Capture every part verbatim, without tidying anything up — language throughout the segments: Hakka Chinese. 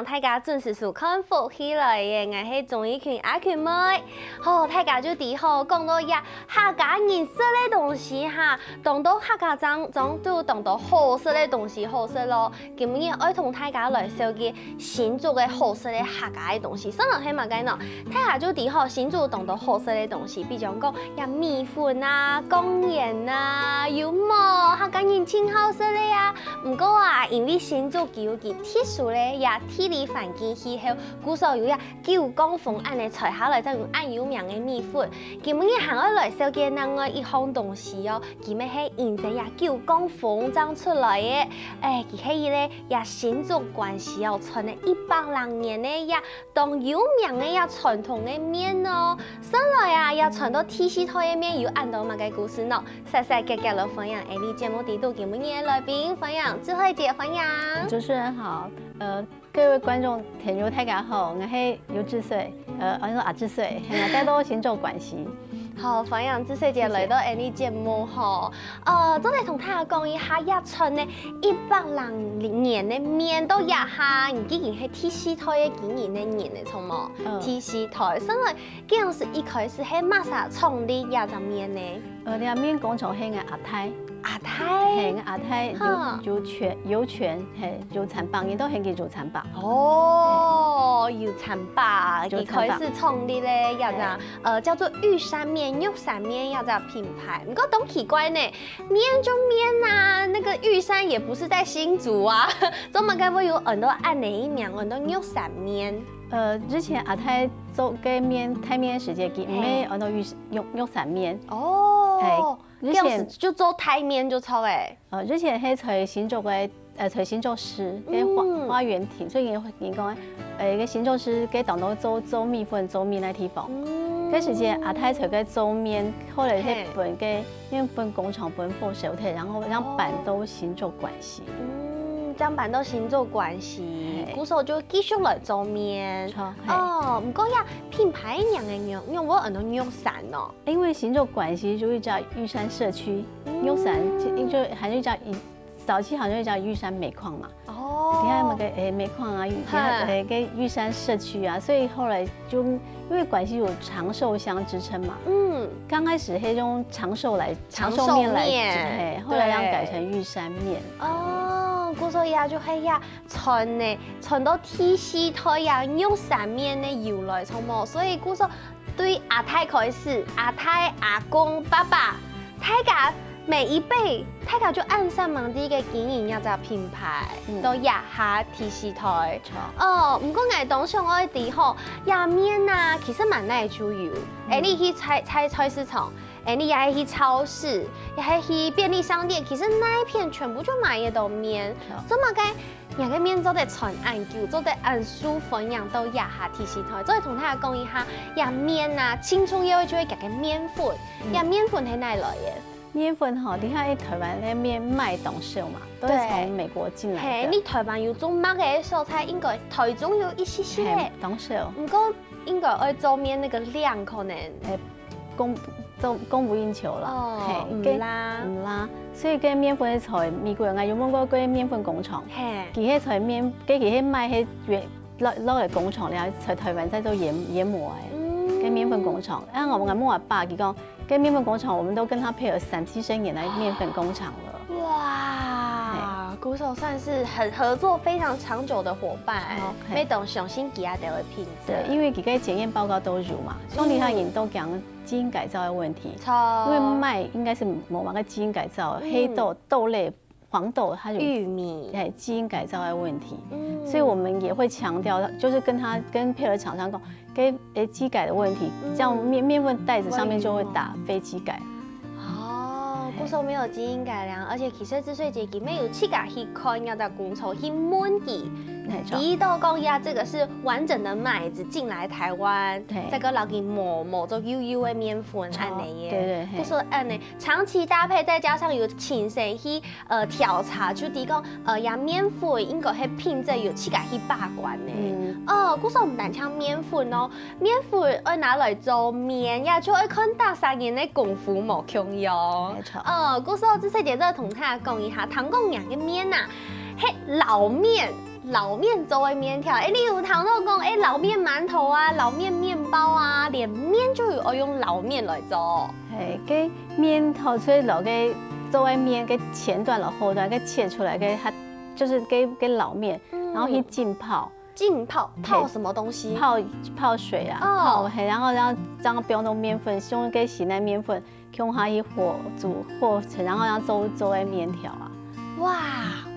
大家準時收看福氣來了，𠊎係鍾意群阿群妹。好，大家就知吼，講到這客家人食个東西哈，當多客家庄，庄肚當多好食个東西好食咯。今日愛同大家來紹介新竹个好食个客家个東西。先來係麼个呢？大家就知吼，新竹當多好食个東西，比將講這米粉啊、貢丸啊，有無？客家人盡好食个啊。毋過啊，因為新竹佢有佢特殊个這地理環境氣候，故所有這九降風恁呢吹下來，正有恁有名个米粉。今日還愛來紹介另外一項東西哦，佢乜係因著這九降風正出來个。誒，佢係一個這新竹關西哦，傳了一百零年个這當有名个這傳統个麵哦。先來啊，這傳到第四代个麵有恁多麼个故事呢？煞煞遽遽來歡迎𠊎俚節目裡肚今日个來賓，歡迎智慧姐，歡迎。主持人好，呃，各位觀眾朋友大家好，𠊎係游智慧，呃，安到阿智慧，係啊，戴到新竹關西。好，歡迎智慧姐來到𠊎俚節目吼。呃，做得同大家講一下，這傳个一百零年个麵到這下，你已經係第四代个經營个人了，著無？嗯。第四代，所以該樣時一開始係麼儕創立這隻麵呢？呃，這麵工廠係𠊎阿太。阿太？係，𠊎阿太有，哈。有權，有權，係，有田壩，人都喊佢有田壩。哦，有田壩，有田壩。一開始創立个這隻，係。呃，叫做玉山麵、玉山麵這隻品牌。毋過當奇怪呢，麵就麵啊，那個玉山也不是在新竹啊，做麼个會有恁多恁呢个名，恁多玉山麵？呃，之前阿太做該麵，大麵个時節，佢毋係，係。恁多玉，玉，玉山麵。哦。係。 這樣子就做大麵就著誒。呃，之前係在新竹个，呃，在新竹市个花，嗯。花園亭，所以人，人講，呃，个新竹市个當多做，做米粉、做麵个地方。嗯。該時節阿太在該做麵，後來係，嘿。分个麵粉工廠分火燒忒，然後正搬到新竹關西。哦。嗯，正搬到新竹關西，嘿。故所就繼續來做麵。著，嘿。哦，毋過呀，品牌个名个玉，玉，有恁多玉山哦。 因為新竹關西就一隻玉山社區，嗯。玉山，就，就還有一隻，早期好像一隻玉山煤礦嘛。哦。你看那個，誒，煤礦啊，玉，嗨。誒，跟玉山社區啊，所以後來就，因為關西有長壽鄉之稱嘛。嗯。剛開始係用長壽來，長壽麵來，長壽麵。嘿，後來正改成玉山麵。對。哦，故所以啊，就係呀，傳呢，傳到第四代呀，玉山麵个由來，著無？所以故所 對阿太開始，阿太、阿公、爸爸，大家每一輩，大家就恁煞猛地个經營這隻品牌，嗯。到這下第四代。著。哦，毋過𠊎當想愛知吼，這麵啊，其實滿哪就有。嗯。誒，你去菜，菜，菜市場，誒，你也去超市，也去便利商店，其實那一片全部就買得到麵。著。做麼个 若个麵做得傳恁久，做得恁受歡迎到這下第四代，做得同大家講一下，這麵啊，盡重要个就係佢个麵粉，嗯。這麵粉係哪來个？麵粉吼，你看台灣个麵麥當少嘛，都是從美國進來的。對。嘿，你台灣有種麥个所在，應該台中有一些些。嘿，當少。毋過應該愛做麵那個量可能，誒，供，做，供不應求了。哦，嘿，毋罅。毋罅，所以該麵粉係在美國，𠊎有問過該麵粉工廠，嘿。佢係在麵，佢，佢係賣該原，落，落个工廠了，在台灣再做研，研磨个，嗯。該麵粉工廠。然後𠊎，𠊎問𠊎爸，佢講，該麵粉工廠我們都跟他配合三四十年的麵粉工廠了。哇，嘿。故所算是很合作非常長久的夥伴，OK。乜當相信佢个品質。對，因為佢个檢驗報告都有嘛，像你看，嗯。人都講 基因改造个問題。著。因為麥應該是無麼个基因改造，嗯。黑豆、豆類、黃豆，它有，玉米。哎，基因改造个問題。嗯。所以我們也會強調，就是跟他，跟配合廠商講，該，誒，基改的問題，嗯。這樣麵，麵粉袋子上面就會打非基改。哦，故所無基因改良，而且其實智慧姐佢乜有自家去看該隻工廠，去問佢，嘿，著。知道講呀，這個是完整的麥子進來台灣，對。再過摎佢磨，磨做幼幼个麵粉，著。恁呢耶。對，對，嘿。故所恁呢， 長期搭配，再加上有親身去，呃，調查，就知講，呃，這麵粉應該係品質有自家去把關个。嗯。哦，故所毋單淨麵粉哦，麵粉愛拿來做麵，也就愛看大三年个功夫無共樣。沒錯。哦，故所這細節再同大家講一下，聽講若个麵啊，係老麵，老麵做个麵條，欸，你有聽到講，欸，老麵饅頭啊，老麵麵包啊，連麵就有愛用老麵來做。係，該麵頭，所以老个做个麵个前段、老後段个切出來个，它就是个个老麵，然後去浸泡，浸泡，泡什麼東西？泡泡水啊，哦泡，嘿，然後然後然後放到麵粉，用个新个麵粉，用下去和煮和成，然後然後做做个麵條啊。哇，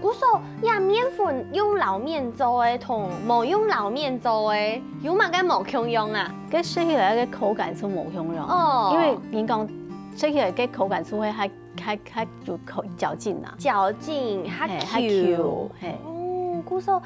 故所呀，麵粉用老麵做个，同無用老麵做个，有麼个無共樣啊？个食起來个口感就無共樣，哦因為人講食起來个口感就會較較較有口嚼勁啊，嚼勁，較嘿，較 Q Q，。嘿。哦，故所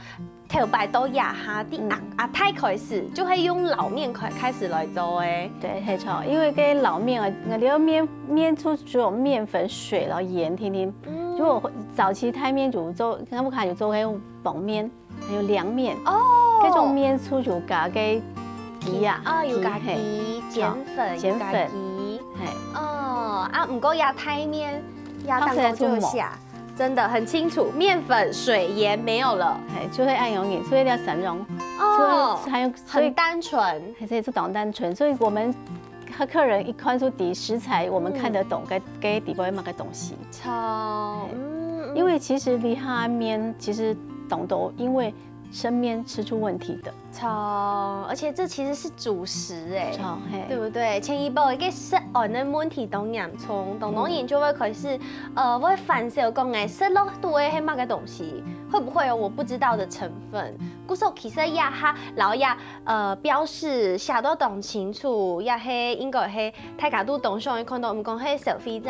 頭擺到這下，對嗯阿阿太開始，就會用老麵開開始來做个。對，係錯，因為个老麵啊，𠊎這个麵麵就只有麵粉、水，然後鹽，定定。嗯如果早期太麵有做，那我看有做个黃麵，還有涼麵，哦，這種麵就有加个鸡啊，啊，有加嘿，鸡，鹼粉，鹼粉有加鸡。嘿，哦，啊，毋過這太麵，這當中就有寫，真的很清楚，麵粉、水、鹽沒有了。嘿，就會恁樣，所以要三種，哦，所以還有所以很單純。還是做當單純，所以我們客客人一看就知食材，我們看得懂該該底背麼个東西。超，嗯，因為其實這下麵其實當多因為生麵食出問題的，超，而且這其實是主食哎。超嘿，對不對？前一波一個食安的問題當嚴重，當多人就會開始，呃，會煩惱講哎，食落肚个係麼个東西，會不會有我不知道的成分？故所其實這下摎這呃標示寫到當清楚，這係應該係大家都當想愛看到，毋管係消費者，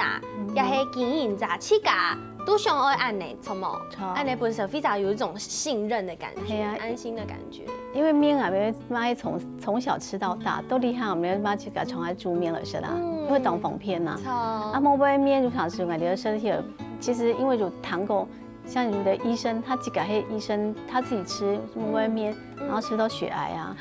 也係經營者，自家都想愛恁呢，著無？著恁呢分消費者有一種信任的感覺，係啊安心的感覺。因為麵啊，因為媽從從小吃到大，到這下我們媽自家常愛煮麵來食啦，嗯因為當方便呐。著，啊，無買麵就想說，我覺得身體有，其實因為有談過，像有的醫生，他自家係醫生，他自己吃無買麵，然後吃到血癌啊，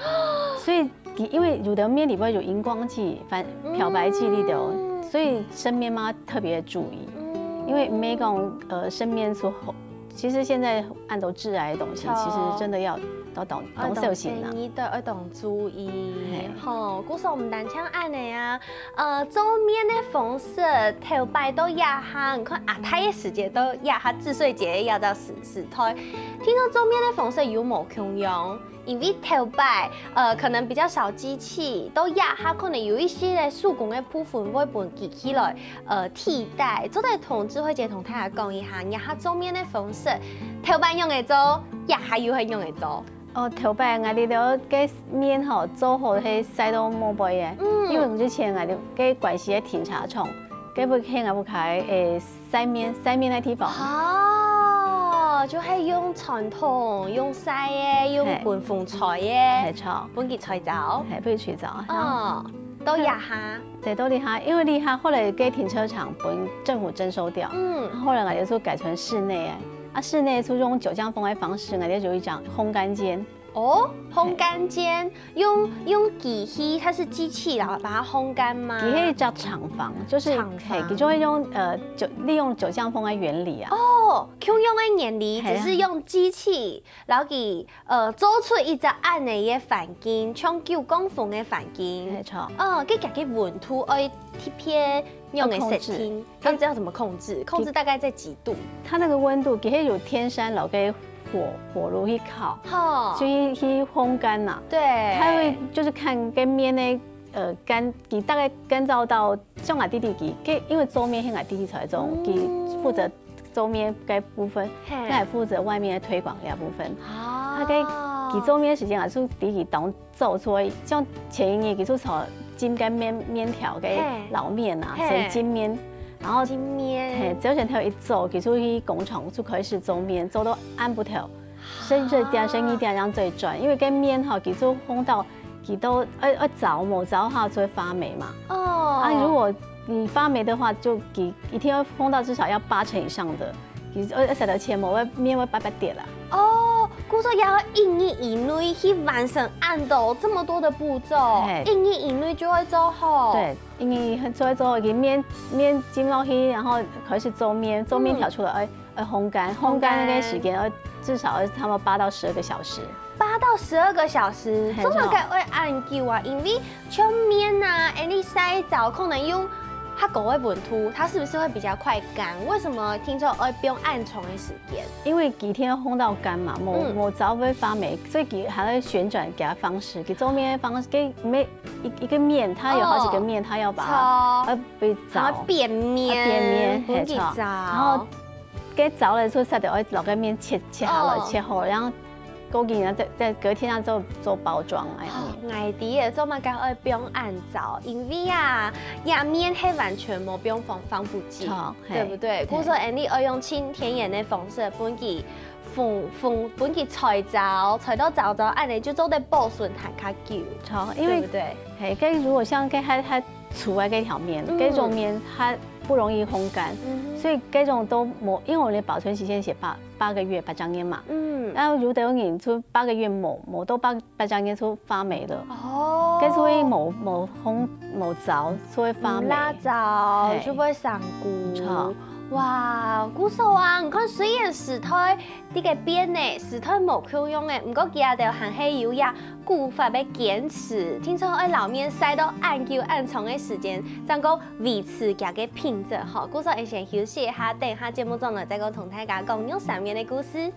所以。因為有的麵裡背有荧光劑、反漂白劑裡頭，所以生麵嘛特別注意。因為毋係講呃生麵出好，其實現在恁多致癌的東西，著其實真的要要懂懂小心啊。你的愛懂注意嘿，吼，故所毋單淨恁呢啊，呃，做麵的方式，頭擺到這下，你看阿太个時節到這下，至水節也到時時代，聽講做麵的方式有無共樣？因為頭擺，呃，可能比較少機器，到這下可能有一些个手工的部分會分機器來，呃，替代。做得同智慧姐同大家講一下，這下做麵的方式，頭擺用个做，這下又係用个做。哦，頭擺𠊎兜个麵吼做好係曬到無背个，嗯因為之前𠊎兜个關西个停車場，个屋下𠊎屋下个誒曬麵曬麵个地方，哦，就係用傳統，用曬个，用嘿分風吹个，係著，分佢吹走。係分佢吹走，然後哦，到這下，再到這下，因為這下後來个停車場分政府徵收掉，嗯，後來𠊎兜就改成室內个，啊室內就用九降風个方式，𠊎兜就有一張烘乾間。哦，烘乾間用用機器，它是機器啦，把它烘乾嗎？佢係一隻廠房，就是廠房嘿，佢就會用呃九利用九降風个原理啊，哦，共樣个原理，係啊只是用機器，然後佢呃做出一隻恁呢个環境，像九降風个環境。沒錯。哦，這个个溫度愛特別用个設定，要控制要知道怎麼控制，控制大概在幾度？它那個溫度，其實有天山老个火火爐去烤，吼，所以去烘乾呐。對，它會就是看跟面的呃乾，你大概乾燥到像俺弟弟佢，因為做面係俺弟弟才做，佢負責做面該部分，嘿那也負責外面的推廣那部分。啊大概佢做面的時間啊，就弟弟當做，所以像前一年佢就炒金干面面條个嘿老面啊，嘿成金面，然後今天嘿，朝晨頭一早，佢就去工廠就開始做面，做到暗晡頭，甚至點十二點樣再轉，因為該面吼，佢就烘到佢都要要燥，無燥下就會發霉嘛。哦，啊，如果你發霉的話，就佢一定要烘到至少要八成以上的，佢要要曬到千毛，會面會白白點啦。哦，故所要一日以內去完成恁多這麼多的步驟，嘿一日以內就會做好。對，因為做做佢面面浸落去，然後開始做面，做面條出來，哎，哎烘乾，烘乾那個時間，哎，至少要差不多八到十二个小时。八到十二个小时，嘿，做麼个愛恁久啊？因為像麵啊，恁樣曬燥可能用較高个溫度，它是不是會比較快乾？為什麼聽說愛放恁長的時間？因為佢天烘到乾嘛，無，嗯。無燥會發黴，所以佢還要旋轉佢个方式，佢做麵个方式，佢每一，一个麵，它有好幾个麵，哦。它要把它，炒。要被燥，還要變面，要變面，分佢燥。嘿，炒。然後 該燥了，就煞到愛落个麵切，切下來，哦。切好，然後過幾日再，再隔天啊，做，做包裝，哎。哦，𠊎知了，做麼个愛放恁燥，因為啊，這麵係完全無放防，防腐劑，著，嘿，對不對？嘿。故所，恁樣愛用盡天然个方式，分佢封，封，分佢曬燥，曬到燥燥，恁樣就做得保存還較久，著，因為，對不對？嘿，該如果像該還，還 出來該條麵，嗯。該種麵它不容易烘乾，嗯哼。所以該種都無，因為我們的保存期限寫八，八個月，八隻月嘛。嗯。然後有兜人就八個月無，無到八，八隻月就發黴了。哦。該就會無，無烘，無燥，就會發黴。毋罅燥，嘿。就會生菇。著。哇，故所啊，你看，雖然時代 這个變呢，時代無共樣了，毋過佢兜還係有這古法个堅持，定著愛摎麵曬到恁久恁長个時間，正過維持佢个品質吼。故所，𠊎先休息一下，等下節目轉來再過同大家講肉燥麵个故事。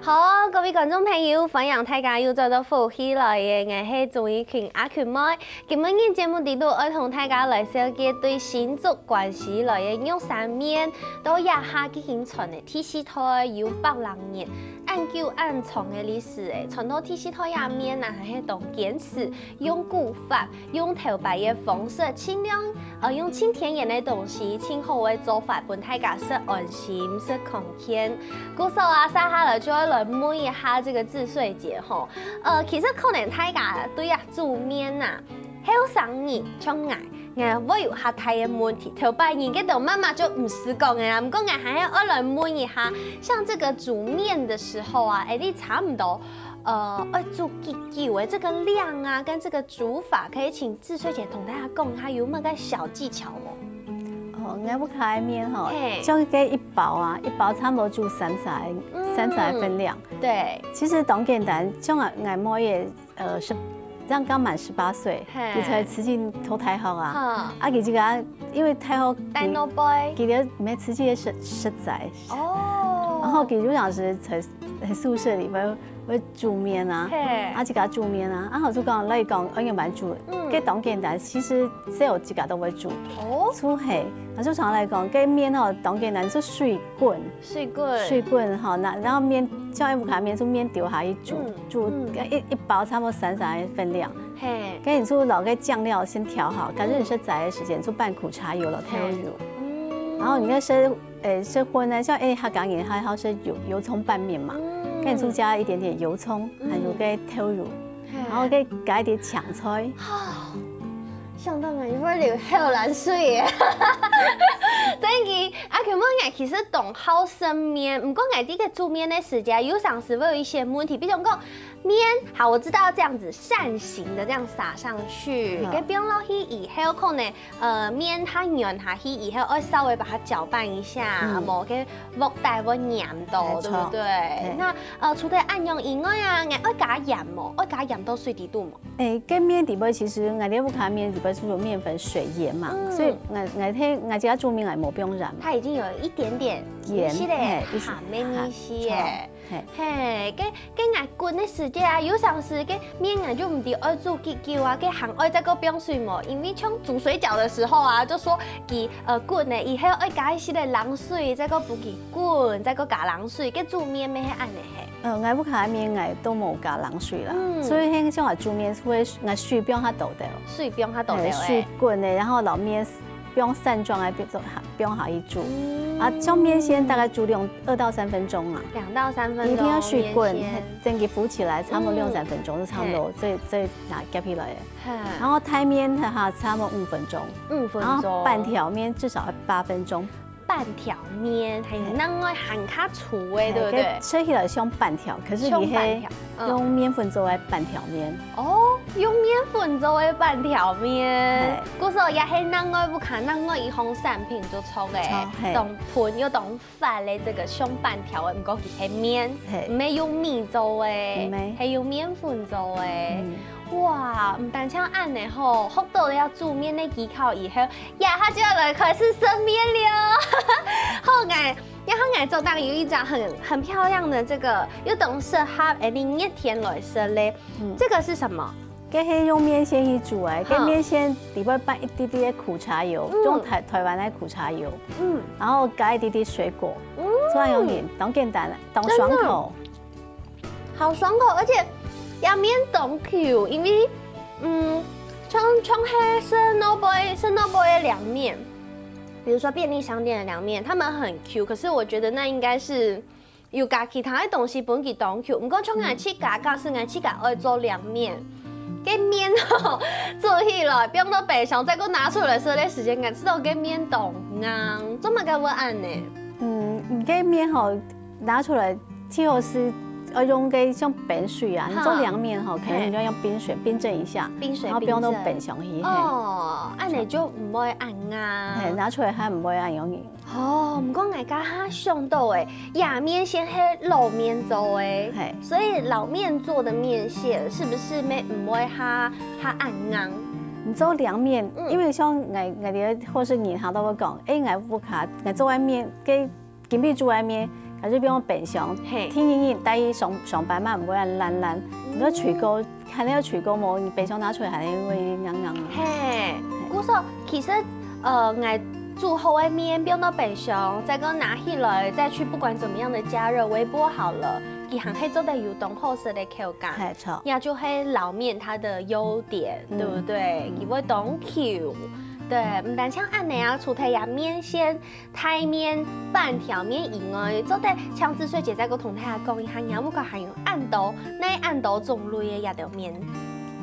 好，各位觀眾朋友，歡迎大家又轉到福氣來了，𠊎係鍾怡群阿群妹。今晡日節目裡肚愛同大家來紹介對新竹關西來个肉燥麵，到這下已經傳了第四代有百零年，恁久恁長个歷史誒，傳到第四代這麵啊，還係當堅持，用古法， 用頭擺个方式，盡量，呃，用盡天然个東西，盡好个做法，分大家食安心、食康健。故所啊，接下來就愛來問一下這个志水姐吼。呃，其實可能大家對啊煮麵啊，後生人像𠊎，𠊎會有較大个問題。頭擺人該兜媽媽就毋使講个啦，毋過𠊎還係愛來問一下，像這个煮麵的時候啊，哎，你差不多，呃，愛煮幾久誒？這个量啊，跟這个 煮法，可以請志水姐同大家講一下有麼个小技巧無？哦，𠊎屋下个麵吼，嘿。像這一包啊，一包差不多煮三儕，嗯。三儕分量。對。其實當簡單，像𠊎，𠊎妹也，呃，十，這樣剛滿十八歲，嘿。佢在慈濟讀大學啊。哈。啊，佢這个，因為大學佢，單獨杯。佢个，毋係，慈濟个實，實在。哦。然後佢有當時在，在宿舍裡面 會煮麵啊，嘿。啊，自家煮麵啊，啊，好就講來講，愛仰般煮，嗯。該當簡單，其實細人仔自家都會煮。哦。就係，啊，就常來講，該麵吼，當簡單，就水滾。水滾。水滾吼，那，然後麵，像屋下麵，就麵丟下去煮，嗯，煮，嗯。一，一包差不多三儕分量。嘿。該你就摎該醬料先調好，假如你食齋个時間，就拌苦茶油了，嘿。豆油。嗯。然後你該食 誒，食葷个，像，誒，客家人還好食油，油蔥拌麵嘛，嗯。該你就加一點點油蔥，嗯。還有該豆油，嘿。然後再加一點青菜。想到𠊎會流口瀾水耶。真个，啊，根本𠊎其實當好食麵，毋過𠊎在該煮麵个時節，有常時會有一些問題，比如講，麵，好，我知道要這樣子扇形的這樣撒上去，嗯。該放落去以後，可能 呃，麵它軟下去以後，愛稍微把它攪拌一下，嗯。無該鑊底會黏到，沒錯。對不對？對。那，呃，除了恁樣以外啊，你愛加鹽無？愛加鹽到水裡肚無？誒，該麵底背其實𠊎兜屋下麵底背就有麵粉、水、鹽嘛，嗯。所以𠊎，𠊎兜，𠊎自家煮麵𠊎無放鹽嘛。它已經有一點點鹹，一息个嘿，一息，鹹味一息个。沒錯。 嘿。嘿，該，該𠊎滾个時節啊，有常時該麵𠊎就毋知愛煮幾久啊，該還愛再過放水無？因為像煮水餃的時候啊，就說佢，呃，滾了以後愛加一息个冷水，再過分佢滾，再過加冷水，該煮麵乜係恁呢嘿。呃，𠊎屋下个麵𠊎都無加冷水啦，嗯。所以該像𠊎煮麵會，𠊎水放較多兜。水放較多兜嘿，水滾了，然後摎麵 放散裝个，放下，放下去煮。嗯。啊，像麵線大概煮兩，二到三分鐘啊。兩到三分鐘，一定要水滾，麵線。嘿，等佢浮起來，差不多兩三分鐘，嗯。就差不多，嘿。再，再拿夾起來了。嘿。然後大麵的話，差不多五分鐘。五分鐘。然後半條麵至少要八分鐘。粄條麵，還有另外還較粗个，對不對？吃起來像粄條，可是你係用麵粉做个粄條麵。哦，用麵粉做个粄條麵，故所也係另外屋下另外一項產品就著个，當粄又當發个這個像粄條个，毋過佢係麵，毋係用米做个，係用麵粉做个。哇，毋單淨恁仔吼，學到了煮麵个技巧以後， 這下就愛來開始食麵了。好，𠊎，然後𠊎做當有一張很很漂亮的這個，又當適合恁仔熱天來食咧。這個是什麼？這係用麵線去煮个，這麵線裡背拌一滴滴个苦茶油，用台台灣个苦茶油，嗯，然後加一滴滴水果，做恁樣當簡單，當爽口。 好爽口，而且這麵當Q，因為嗯，像像係食外背食外背个涼麵，比如說便利商店的涼麵，他們很Q，可是我覺得那應該是有加其他的東西分佢當Q。毋過像𠊎自家，假使𠊎自家愛做涼麵，該麵吼做起來，放到冰箱，再過拿出來食个時間，感覺到該麵當硬，做麼个會恁仔？嗯，你該麵吼 拿出來，最好是要用个像冰水啊，你做涼麵吼，可能你就要用冰水冰鎮一下，冰水然後放到冰箱去，嘿。哦，恁仔就毋會恁硬。嘿，拿出來還毋會恁容易。哦，毋過𠊎剛剛想到欸，這麵線係老麵做个，嘿，所以老麵做的麵線是不是沒毋會哈哈恁硬？你做涼麵，因為像𠊎𠊎兜或是人行都會講，欸，𠊎屋下𠊎做个麵，个 今晡日煮个麵，佢就放冰箱，嘿，第二日帶去上上班嘛，毋會恁爛爛。你个水果，還有水果無，你冰箱拿出來還會硬硬啊。嘿，故所其實呃，𠊎煮好个麵放到冰箱，再過拿起來，再去不管怎麼樣的加熱，微波好了，佢還係做得有當好食个口感。嘿，著。這就係老麵它的優點，對不對？佢會當Q。對，毋單淨恁仔啊，除忒這麵線 大麵、半條麵以外，做得請子水姐再過同大家講一下，你屋下還有恁多，哪恁多種類个這兜麵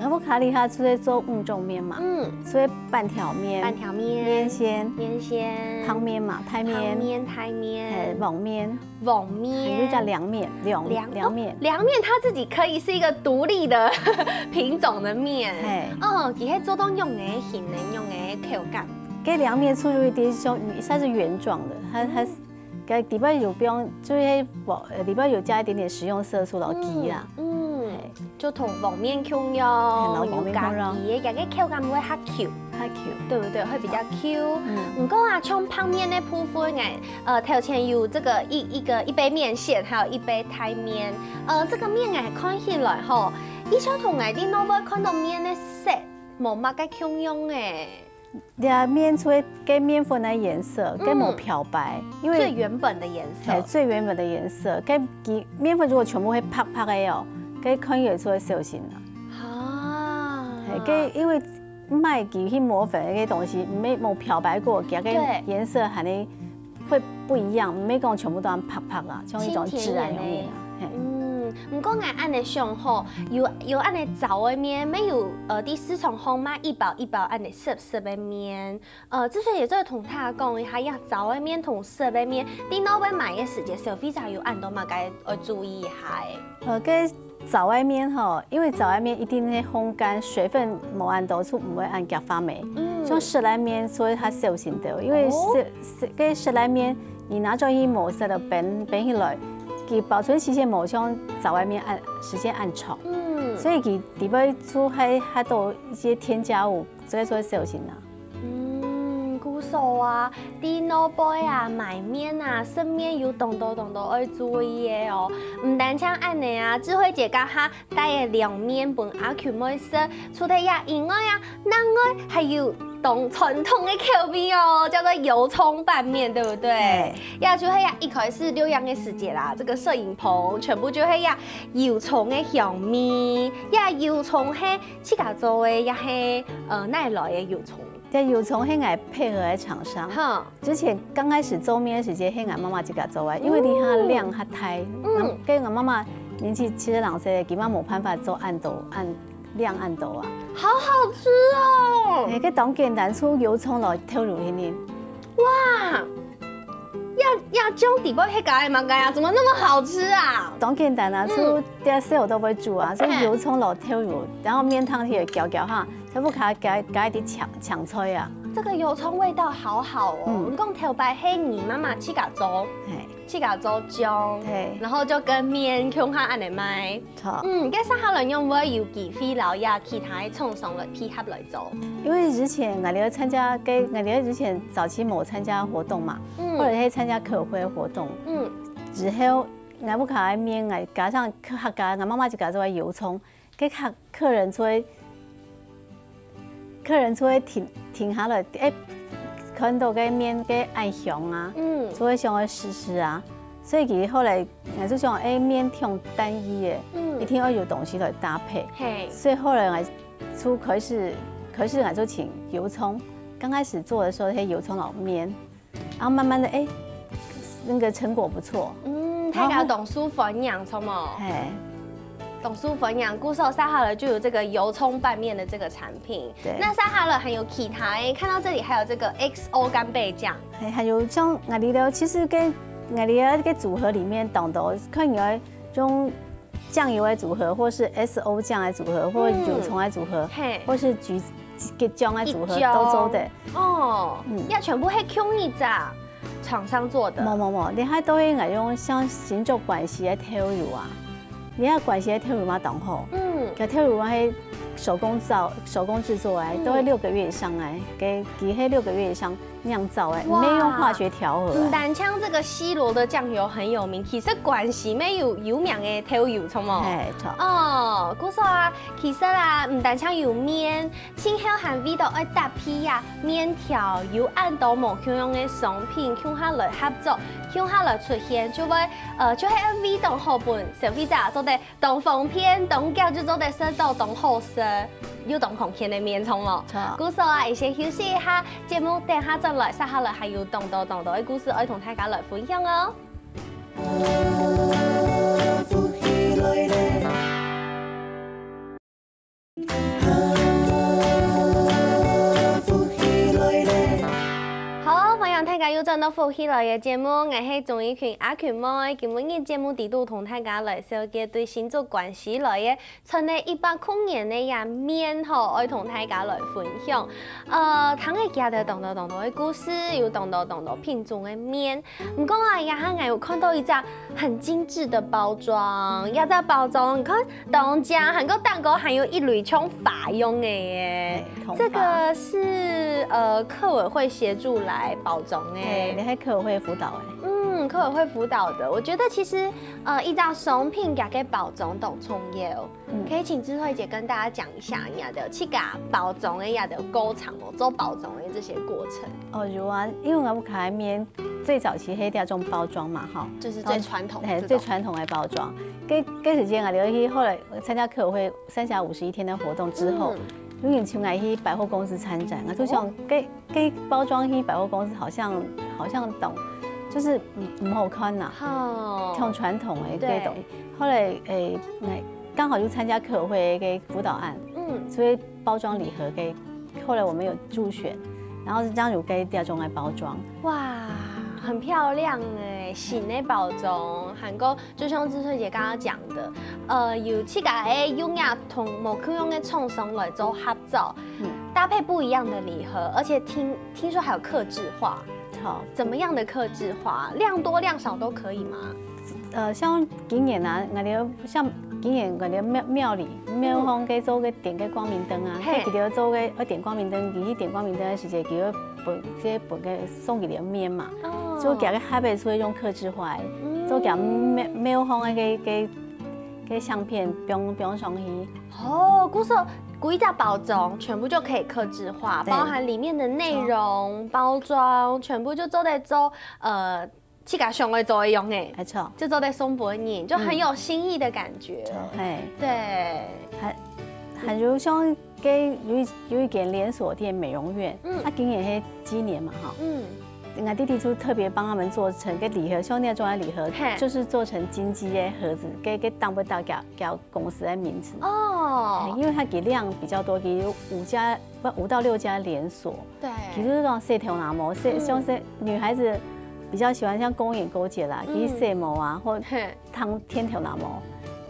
？𠊎屋下這下就係做五種麵嘛，嗯，所以半條麵、半條麵、麵線、麵線、湯麵嘛，大麵、湯麵、大麵、欸，黃麵、黃麵，還有一隻涼麵，涼涼涼麵。哦，涼麵它自己可以是一個獨立的品種的麵，嘿，哦，佢係做到仰仔形个，仰仔口感。 該涼麵出入一點像，它是圓狀的，它它該裡背有放，就係呃裡背有加一點點食用色素咯，雞啦。嗯，就同黃麵共樣，有黃麵共樣，有加雞个，這個口感會較Q，較Q，對不對？會比較Q。嗯，毋過啊，像白麵个部分，欸，呃，頭前有這個一一個一杯麵線，還有一杯大麵。呃，這個麵欸，看起來吼，佢像同𠊎在外背看到麵个色無麼个共樣欸。 這麵出个麵粉个顏色，該無漂白，因為最原本的顏色，欸，最原本的顏色，該佢麵粉如果全部係白白个哦，該看起來就會小心啦。啊，欸，該因為毋係佢去磨粉个東西，無無漂白過，佢个顏色還係 會不一樣，毋係講全部都恁白白啊，像一種自然容易啊。嘿。嗯，毋過𠊎恁仔想吼，有有恁仔燥个麵，乜有呃，在市場項賣一包一包恁仔濕濕个麵。呃，之所以做同大家講一下，這燥个麵同濕个麵，在外背買个時節，消費者有恁多麼个愛注意一下个。呃，該燥个麵吼，因為燥个麵一定係烘乾，水分無恁多，就毋會恁遽發霉。嗯，像濕个麵，所以較小心兜，因為濕濕該濕个麵，你拿轉去無濕个冰冰起來，佢保存時間無像燥个麵恁時間恁長，嗯，所以佢裡背就還還多一些添加物，所以說小心啊。 嗯，故所啊，在外背啊買麵啊，食麵有當多當多愛注意个哦。毋單淨恁仔啊，智慧姐頭下帶个涼麵分阿Q妹食，除忒這以外啊，另外還有當傳統个口味哦，叫做油蔥拌麵，對不對？這就係這一開始錄影个時節啦，這個攝影棚全部就係這油蔥个香味，這油蔥係自家做个，也係呃哪來个油蔥？ 這油蔥係𠊎配合个廠商。哈，之前剛開始做麵个時節，係𠊎媽媽自家做个，因為這下量較大，嗯，該𠊎媽媽年紀七十零歲，佢嘛無辦法做恁多恁量恁多啊。好好吃哦！欸，該當簡單，就油蔥來投入裡面。哇，呀，醬底背係加个麼个啊？怎麼那麼好吃啊？當簡單啊，嗯。就這些我都會煮啊，所以嘿。油蔥摎豆油，然後麵湯去攪攪哈，全部加加加一點青青菜啊。這個油蔥味道好好哦。嗯。你講頭擺係你媽媽自家做，嘿。自家做醬，嘿。然後就跟麵共下恁樣賣。 著。嗯，該接下來仰會有機會摎這其他个廠商來配合來做？因為之前𠊎兜參加，該𠊎兜之前早期無參加活動嘛，嗯。或者係參加客委會活動，嗯。之後𠊎屋下个麵，𠊎加上客家，𠊎媽媽自家做个油蔥，該客客人就會 客人就會停停下來，欸，看到該麵該恁香啊，嗯。就會想愛試試啊。所以其實後來，𠊎就想，欸，麵忒單一了，嗯。一定愛有東西來搭配。嘿。所以後來𠊎就開始，開始𠊎就請油蔥，剛開始做的時候，係油蔥摎麵， 然後慢慢的，欸，那個成果不錯。嗯，然後大家當受歡迎，著無？嘿。當受歡迎，故所接下來就有這個油蔥拌麵的這個產品。對。那接下來還有其他欸，看到這裡還有這個X O干貝醬。嘿，還有像𠊎兜，其實該𠊎兜个組合裡面當多，可能有一種 醬油个組合，或是S O醬个組合，或嗯。油蔥个組合，嘿。或是桔桔醬个組合，桔醬。都做得。哦，嗯。這全部係共一隻廠商做个。無無無，這下都係𠊎用像新竹關西个豆油啊，你看關西个豆油嘛當好，嗯。該豆油嘛係手工造、手工製作个，嗯。都係六個月以上个，該佢係六個月以上 釀造个，哇。毋係用化學調和个。毋單淨這個西螺的醬油很有名，其實關西乜有有名个豆油，著無？嘿，著。哦，故所啊，其實啊，毋單淨有麵，盡後還為著愛搭配啊，麵條有恁多無共樣个商品，共下來合作，共下來出現，就會，呃，就係愛為著好分消費者做得 當方便，當遽就做得食到當好食，又當康健个麵，著無？著。故所啊，𠊎先休息一下，節目等下轉來，接下來還有當多當多个故事愛同大家來分享哦。好，歡迎大家又轉到福氣來了節目，𠊎係鍾怡群阿群妹。今晡日節目裡肚同大家來紹介對新竹關西來个， 傳了一百空年个這麵吼，愛同大家來分享。呃，聽了佢兜當多當多个故事，有當多當多品種个麵。毋過啊，這下𠊎有看到一隻很精緻的包裝，這隻包裝你看當靚，還過頂高還有一蕊像花樣个耶。嘿，空花。這個是，呃，客委會協助來包裝个。嘿，你還客委會輔導个。嗯，客委會輔導的，我覺得其實，呃，一張商品佢个包裝當重要。 嗯。可以請智慧姐跟大家講一下，你兜自家包裝个這兜過程哦，做包裝个這些過程。哦，有啊，因為𠊎屋下个麵最早期係這種包裝嘛，吼。就是最傳統的這種。嘿，最傳統个包裝。該該時節啊，就去後來參加客委會三峽五十一天的活動之後，嗯。有人請𠊎去百貨公司參展，𠊎就想，哦。該該包裝去百貨公司好像好像懂，就是毋毋好看吶，哦。像傳統个這種。對。後來，誒，那 剛好就參加客委會个輔導案，嗯。所以包裝禮盒个，後來我們有入選，然後是這樣有給大眾來包裝。哇，很漂亮欸，新个包裝，還過就像智慧姐剛剛講的，呃，有自家个用料同無共樣个廠商來做合作，嗯。搭配不一樣的禮盒，而且聽聽說還有客製化。好。怎麼樣的客製化？量多量少都可以嗎？ 呃，像今年啊，𠊎兜像今年𠊎兜廟廟裡廟方个做个點个光明燈啊，嘿。該佢兜做个愛點光明燈，佢去點光明燈个時節，佢會分這分个送佢兜麵嘛。哦。所以佢个下背就會用客製化个，嗯。做佢廟廟方个个个个相片放放上去。哦，故所歸隻包裝全部就可以客製化，對。包含裡面的內容、包裝，全部就做得做呃 自家想愛做个樣仔，沒錯。就做得送分人，就很有新意的感覺。嗯。嘿。對。還還有像該有一有一間連鎖店美容院，嗯。啊，今年係雞年嘛，哈。嗯。𠊎弟弟就特別幫他們做成个禮盒，像那種的禮盒，嘿。就是做成金雞个盒子，給給當不到給給公司的名字。哦。嘿，因為它給量比較多，給五家不五到六家連鎖。 對。其實講細頭那毛，細嗯。像細女孩子，比較喜歡像公園過節啦，去洗毛啊，或燙天頭那毛，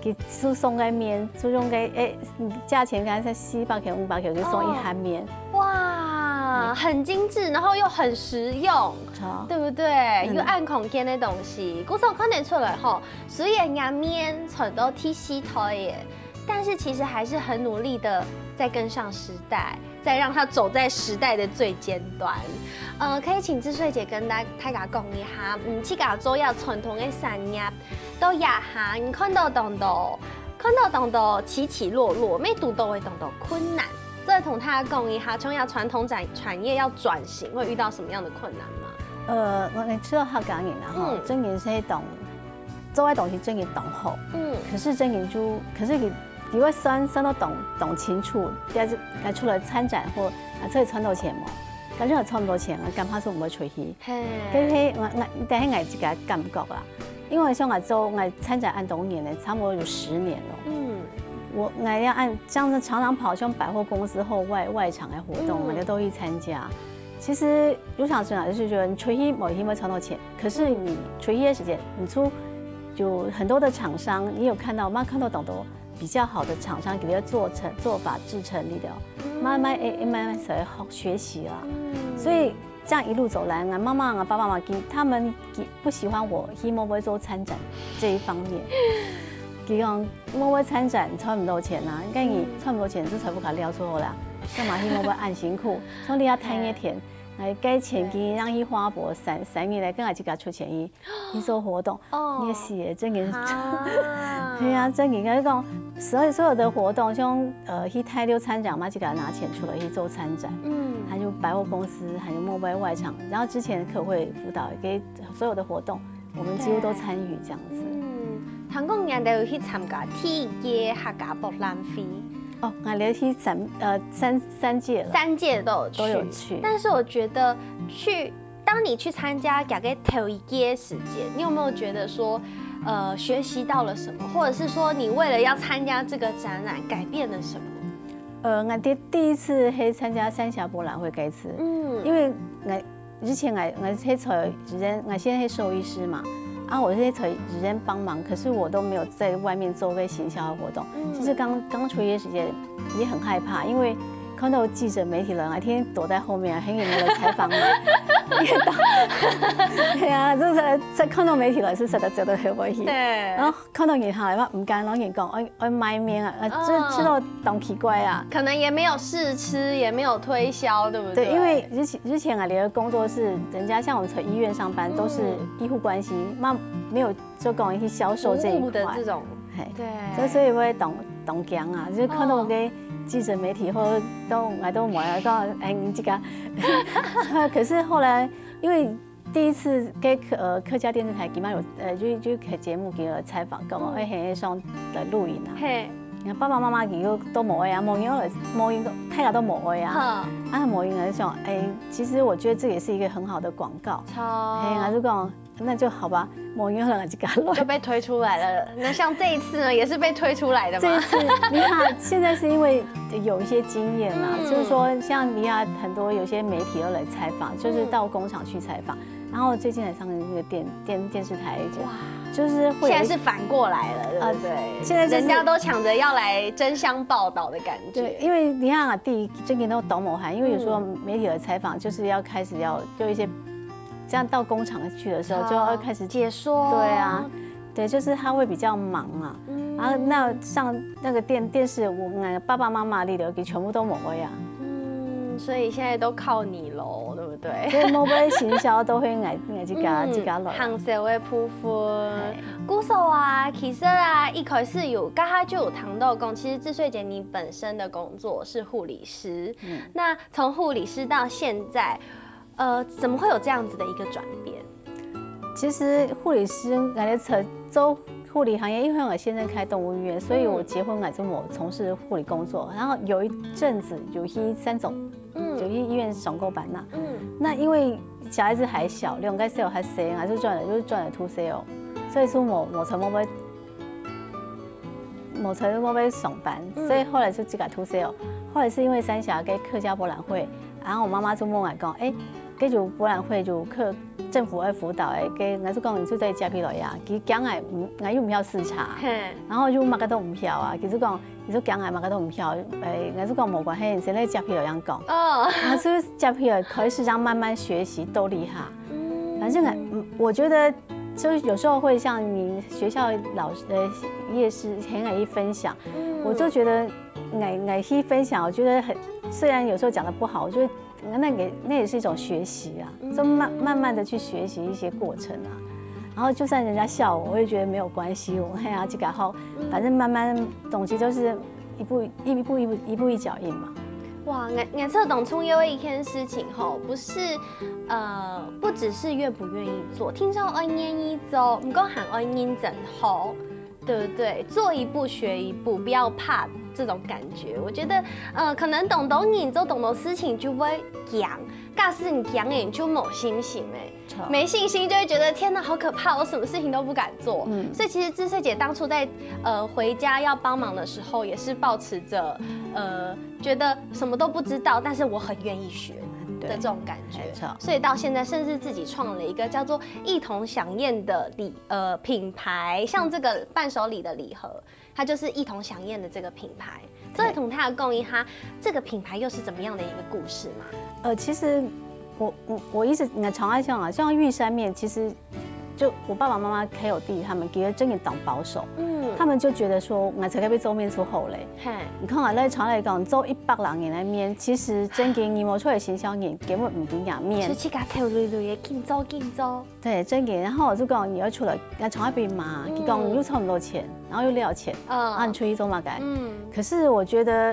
佢就送个麵，就用个，欸，價錢可能才四百塊、五百塊，就送一下麵。哇，很精緻，然後又很實用，好，對不對？又恁康健个東西，故所看得出來吼，雖然若麵傳到第四代耶，但是其實還是很努力的在跟上時代，在讓它走在時代的最尖端。呃，可以請志穗姐跟大大家講一下，嗯，自家做這傳統个產業，到這下你看到當多，看到當多起起落落，乜堵到會當多困難。再同大家講一下，像這傳統產產業要轉型，會遇到什麼樣的困難嗎？呃，𠊎𠊎知道客家人啊，吼，嗯真經係當做个東西真經當好，嗯可是真經就，可是佢佢會算算到當當清楚，但是佢出來參展或啊，出去賺到錢無？感覺還賺毋到錢，𠊎感覺係毋會出去。嘿，跟係𠊎𠊎，但係𠊎自家感覺啦，因為像𠊎做𠊎參展恁多年了，差不多有十年了。嗯我𠊎要按這樣子常常跑，像百貨公司或外外場的活動，嗯我就都去參加。其實有想說啊，就是覺得你出去無一定會賺到錢，可是你出去的時間，你出有很多的廠商，你有看到嗎？看到當多比較好的廠商，給他做成做法製成的，慢慢哎哎慢慢才學學習啊。所以這樣一路走來，我媽媽、我爸爸媽媽給他們給不喜歡我，希望會做參展這一方面。佢講，因為參展賺毋到錢啊，該你賺毋到錢，就全部佢撩出好啦，幹嘛希望會恁辛苦？像你要賺个錢，來該錢給你讓去花博三三年來，跟我自家出錢去去做活動，哦你也是耶，真的是。啊对啊，真的应该讲，所有所有的活动，像呃去大陸參展嘛，就給他拿錢出來去做參展，嗯還有百貨公司，還有默默外場，然後之前客戶輔導給所有的活動，我們幾乎都參與這樣子。嗯，聽講你兜有去參加第一屆客家博覽會，哦，𠊎連去三呃三三屆了，三屆都有去，都有去但是我覺得去，當你去參加這個頭一屆時間，你有沒有覺得說，呃，學習到了什麼，或者是說你為了要參加這個展覽改變了什麼？呃，𠊎第第一次去參加三峽博覽會該次，嗯因為𠊎以前𠊎𠊎係在醫院，𠊎現在是獸醫師嘛，啊，我是在醫院幫忙，可是我都沒有在外面做過行銷的活動。其實剛剛出院的時間也很害怕，因為看到記者媒體人啊，天天躲在後面啊，很遠的採訪嘛，因為到，對啊，就是在看到媒體人是實在走得很危險。對，然後看到人行來嘛，毋敢，然後人講，哎哎賣麵啊，呃，就知道當奇怪啊。可能也沒有試吃，也沒有推銷，對不對？對，因為之前之前啊，你的工作是人家像我們在醫院上班，都是醫護關係，那沒有就講去銷售這一塊服務的這。種，嘿，對，所以所以會當當驚啊，就是看到个記者媒體或者都𠊎都無啊，講哎你這個，可是後來因為第一次跟客呃客家電視台今嘛有呃就就開節目給我採訪，跟我哎很想來錄影啊。嘿，你看爸爸媽媽佢又都無愛啊，無人來，無人大家都無愛啊。哈，啊，無人來想，哎，其實我覺得這也是一個很好的廣告。超，嘿，還是講那就好吧，無人來自家來。就被推出來了。那像這一次呢，也是被推出來的嘛。這一次，你看，現在是因為有一些經驗啦，嗯就是說像你看很多有些媒體都來採訪，就是到工廠去採訪，然後最近還上了那個電電電視台一節，哇，就是會有一現在是反過來了，對啊不對？現在就是人家都搶着要來爭相報道的感覺。對，因為你看啊，第一，真的都懂我還，因為有時候媒體的採訪就是要開始要做一些，這樣到工廠去的時候，就要開始解說，對啊，對，就是他會比較忙嘛。嗯然後那像那個電電視，我那個爸爸媽媽裡頭，全部都無愛啊。嗯，所以現在都靠你嘍，對不對？所以無愛行銷都會愛愛自家自家來。行銷的部分。故所啊，其實啊，一開始有剛剛就有談到講，其實志穗姐你本身的工作是護理師，那從護理師到現在，呃，怎麼會有這樣子的一個轉變？其實護理師，𠊎在做做護理行業，因為我先生開動物醫院，所以我結婚𠊎就沒有從事護理工作。然後有一陣子有去三總，嗯有去醫院上過班呐。嗯那因為小孩子還小，兩個小孩還細，還是轉了就是轉了 two C 哦，所以說我我全部被我全部被上班，所以後來就自家 two C 哦。後來是因為三峽跟客家博覽會，然後我媽媽就問我講，哎，該就博覽會就課政府愛輔導个，該𠊎就講你就在家裡來啊，佢驚𠊎毋，𠊎又毋曉視察，嘿，然後又麼个都毋曉啊，佢就講你就驚𠊎麼个都毋曉，誒，𠊎就講無關係，你先來家裡來恁講。哦，然後就是家裡來開始這樣慢慢學習，都厲害。嗯反正很，嗯我覺得就是有時候會像你學校老師呃夜市很愛去分享，嗯我就覺得愛愛去分享，我覺得很雖然有時候講的不好，我覺得那也那也是一種學習啊，就慢慢慢的去學習一些過程啊。然後就算人家笑我，我也覺得沒有關係，我嘿啊，這個好，反正慢慢東西就是一步一步一步一步一腳印嘛。哇，𠊎𠊎這當重要的一件事情吼，不是呃，不只是願不願意做，聽說愛願意做，毋過還愛認真好，對不對？做一步學一步，不要怕這種感覺。我覺得呃，可能當多人做當多事情就會驚，假使你驚了，你就沒信心哎。錯没信心就会觉得天哪，好可怕，我什么事情都不敢做。嗯所以其实智慧姐当初在呃回家要帮忙的时候，也是抱持着呃觉得什么都不知道，但是我很愿意学的对这种感觉没错。所以到现在，甚至自己创了一个叫做“一同享宴”的礼呃品牌，像这个伴手礼的礼盒，它就是“一同享宴”的这个品牌。所以同大家讲一下，这个品牌又是怎么样的一个故事嘛？呃，其实我我我一直我常在想啊，像御山面，其实就我爸爸妈妈还有弟弟他们，其实真的当保守，嗯，他们就觉得说，我才可以做面出后嘞。嘿，你看啊，那常来讲做一百人的面，其实真的你摸出来行销人根本唔知仰面就。自家头累累的，紧做紧做。对，真的。然后我就讲你要出来，要从那边嘛，嗯佢讲你又赚不到钱，然后又料钱，嗯啊，你出去做嘛该？嗯，可是我觉得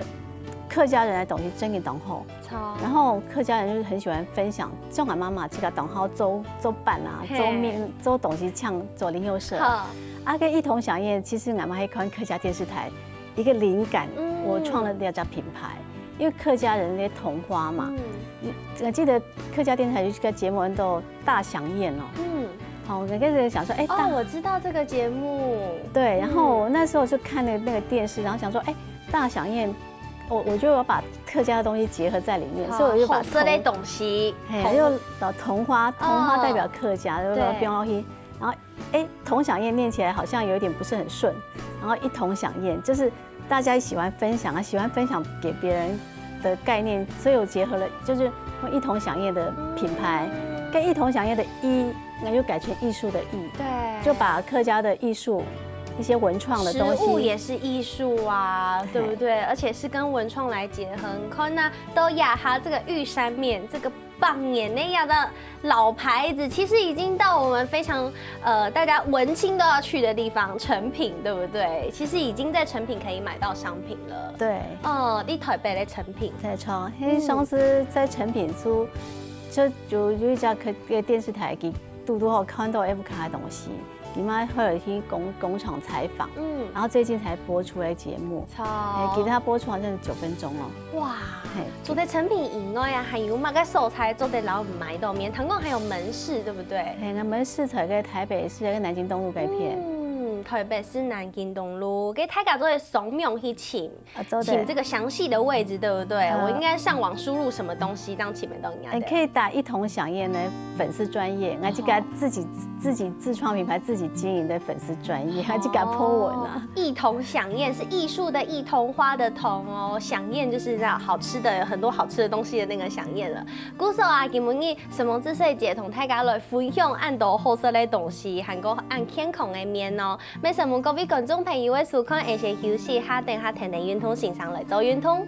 客家人的东西真的当好。超。然后客家人就是很喜欢分享，像俺妈妈自家当好做做饭啊，嘿做面做东西，像做零售社。好，啊，跟一同享宴，其实俺妈还看客家电视台一个灵感，嗯我创了这家品牌，因为客家人那些同花嘛，嗯我记得客家电视台有一个节目叫《大享宴》哦，嗯，好，我跟人想说，哎，大哦，我知道这个节目。对，然后我那时候就看了那个电视，然后想说，哎，大享宴，我我就有把客家的东西结合在里面，所以我就把好色的东西，嘿，同就把同花，同花哦代表客家，对不对？对放上去，然后哎，同享宴念起来好像有一点不是很顺，然后一同享宴就是大家喜欢分享啊，喜欢分享给别人的概念，所以我结合了就是用一同享宴的品牌，跟一同享宴的艺，那就改成艺术的艺，对，就把客家的艺术一些文创的东西，食物也是艺术啊，对不对？而且是跟文创来结合。你看那都雅哈这个御山面，这个百年那样的老牌子，其实已经到我们非常呃大家文青都要去的地方，成品，对不对？其实已经在成品可以买到商品了。对。哦，你台北的成品，没错，因为上次在成品租，就就有一家客个电视台，佢堵堵好看到 F 卡的东西，佢们后来去工工厂采访，嗯，然后最近才播出的节目，哎，超其实它播出好像是九分钟哦，哇。嘿，除了成品以外啊，还有哪个素材做得老买到面？听讲还有门市，对不对？嘿，我们是在个台北市个南京东路该片，嗯，台北市南京东路，给大家做个扫描去请，啊，做的。请这个详细的位置，对不对？嗯我应该上网输入什么东西，这样请得到人家哎，的。可以打一同享宴的粉丝专业，那这个自己自己自创品牌、自己经营的粉丝专业，还去给他 po 文啊。哦，一同享宴是艺术的艺，同花的同哦，享宴就是知道好吃的，有很多好吃的东西的那个享宴了。故所啊，今晡日沈梦之小姐同大家来分享恁多好食的东西，还有恁健康的面哦。也承蒙各位观众朋友的收看，一些休息下，等下天天运动先生来做运动。